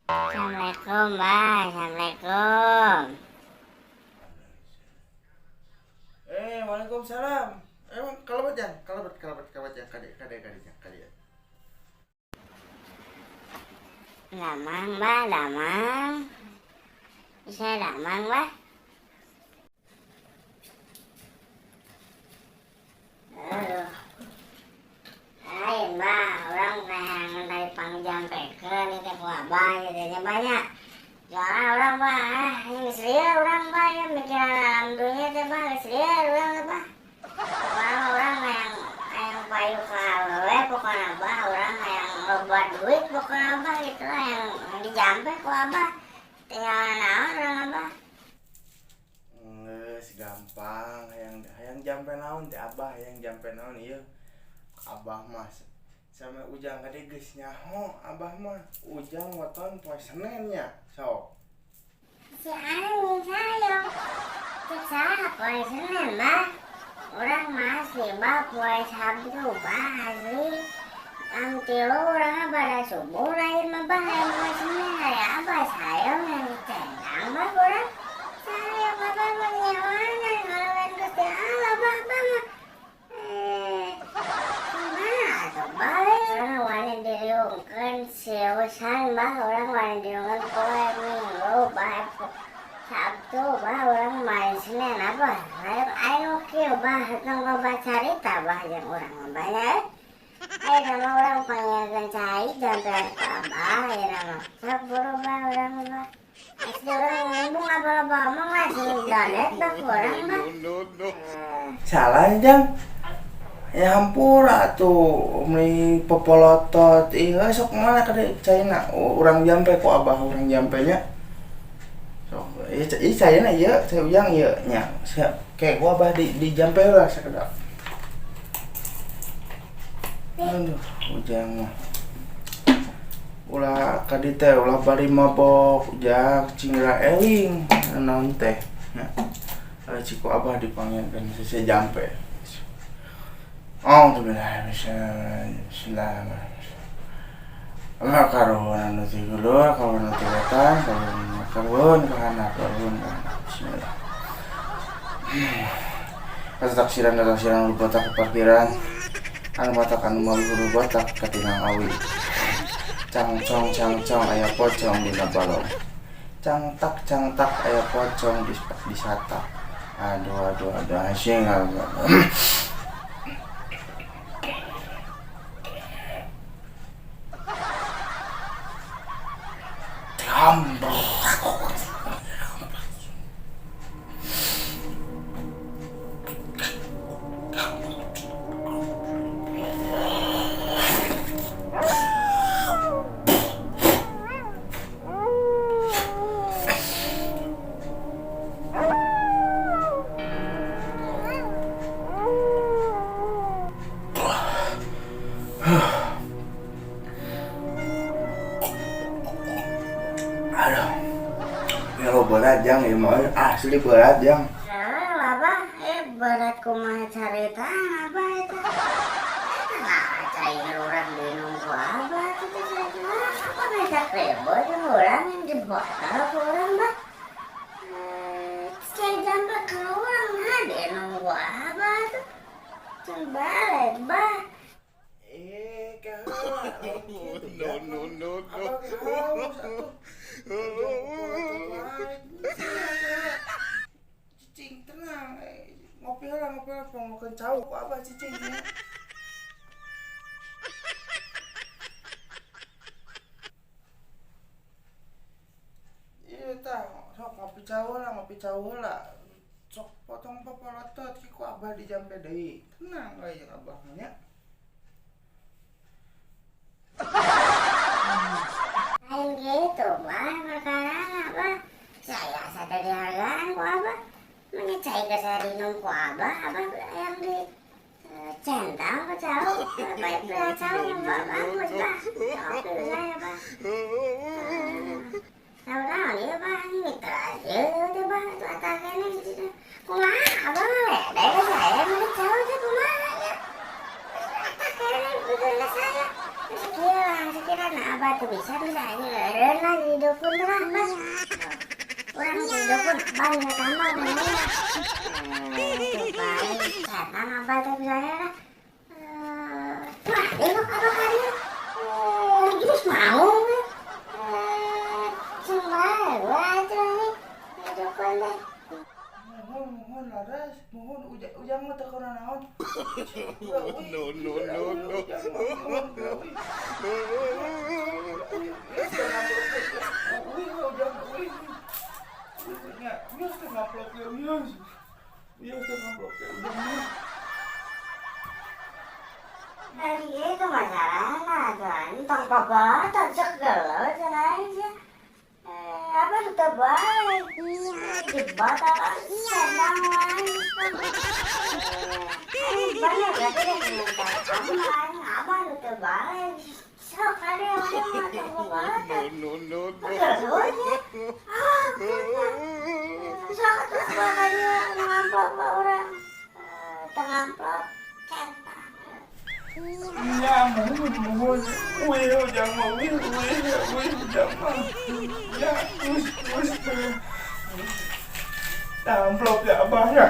Assalamualaikum, Bah. Assalamualaikum. Eh, waalaikumsalam. Emang kalebet jang, kalebet kalebet kalebet jang, kade kade kade jang, kade. Lamang, Bah, lamang. Bisa lamang, Bah. Aduh. Lain, Bah, urang kayak dari pangjampekeun ieu teh ku Abah ieu teh nya banyak. Soalnya urang, Bah, ah, ini geus lieur urang, Bah, ieu mikiran alam dunya teh, Bah, geus lieur urang teh, Bah. Pokoknya urang hayang hayang payu ka awewe pokoknya, Bah, urang hayang loba duit pokoknya, Abah, gitu lah yang dijampe ku Abah. Tinggal naon urang, Abah. Geus gampang, hayang hayang jampe naon teh Abah, hayang jampe naon ieu. Abah mah sama Ujang kade geus nyaho Abah mah. Ujang weton poe Senin nya. Sok. Si anjing sayang. Cek saha poe Senin, Bah? Urang mah asli, Bah, poe Sabtu, Bah, asli. Jam 3 urang pada subuh lain mah, Bah, yang poe Senin hari Abah sayang yang dicendang, Bah, urang. Sayang Abah mah nyawanan kalau lain Gusti Allah, Bah, Bah mah. Eh, kumaha atuh, Bah, urang wani diriungkeun seriusan, Bah, urang wani diriungkeun poe Minggu, Bah, Sabtu, Bah, urang main Senin apa? Ayo, ayo kieu, Bah, tong loba carita, Bah, jeung urang mah banyak. Ayo nama urang pangieun cai jampean ku Abah, ayo nama. Sok buru, Bah, urang mah, Bah. Asli urang ngomong apa loba omong lah, sing donet, Bah, ku urang, Bah. Eh, Salah jang. Ya hampura atuh meuni popolotot ih sok mana kade caina urang jampe ku Abah urang jampe nya. Sok ieu ieu caina ieu cai Ujang ieu nya. Siap. Kayak ku Abah di jampe heula sakedap. Aduh, Ujang mah. Ulah kadi teh ulah bari mabok Ujang cing eling naon teh. Nya. Cik ku Abah dipanggilkeun sese jampe. A'udzubillahi minasyaitonir Allah karuhun anu ti gulur, karuhun anu ti wetan, karuhun karuhun kahana, karuhun kahana. Bismillah. Kata taksiran, taksiran lu botak ke parkiran. Anu matak anu mawi huru botak katingang awi. Cangcong cangcong aya pocong dina balong. Cangtak cangtak aya pocong di satak. Aduh aduh aduh asing. Aduh. Ya lo berat jang, ya mau asli berat jang. Lah, Abah, eh berat kumaha carita, Abah eta. Eta lah cai urang diinum ku Abah teh teh apa ngajak ribut jeung urang yang dibotol ku urang, Bah. Eh, cai jampe ka urang nah diinum ku Abah tuh. Can balik, Bah. Eh, kaheula. No, no, no, no. Abah ge haus atuh. Ujang popolotot wae. Cicing tenang, eh, ngopi heula panggokeun cau ku Abah cicing nya. Iya tah, sok ngopi cau heula. Sok potong popolotot ki ku Abah dijampe deui. Tenang we jeung Abah mah nya. Lain gitu, Bah, perkara Bah. Saya sadar dihargaan ku Abah. Manya cai geus saya diinum ku Abah, Abah yang di centang ku cau. Baik belah cau mah bagus, Bah. Oke saya, Bah. Tahu naon ieu, Bah, mitra ieu teh, Bah, atuh atakana gitu. Kumaha Abah ngaledek ka saya meuli cau teh kumaha ya? Atak keneh begeuna saya. Geus kieu lah, sakira Nah, abah tuh bisa bisa aja eureun lah di dukun teh lah, Bah. Urang di dukun, abah nu tambah bener. Eh, tuh baik, setan abah teh bisa lah. Eh, wah, tengok abah ka dieu. Eh, geus mau. Eh, cuma gua tuh nih di dukun teh. Muhun, muhun laras, muhun ujang, ujang mah teu kana naon. No, no, no, no. Ujang mah muhun, uy. Uy, ujang, uy. Uy, nya, wios teh ngaplok ya, wios. Wios teh ngaplok ya, ujang mah. Dari itu masalahnya tuh, entong popolotot segala cenah aja. Eh, apa tuh baik? Di botol sedang wae. Eh, bener berarti dia minta aman, apa tuh baik? Sok kali mana mah tong popolotot. No, no, no. Geluhnya. Ah, sok tuh bakal ngamplop ke urang. Eh, teu ngamplop centang. Nya, muhun, muhun. Uy, ujang mah, uy, uy, uy, ujang mah. Ya, us, us. Amplop ya abahnya.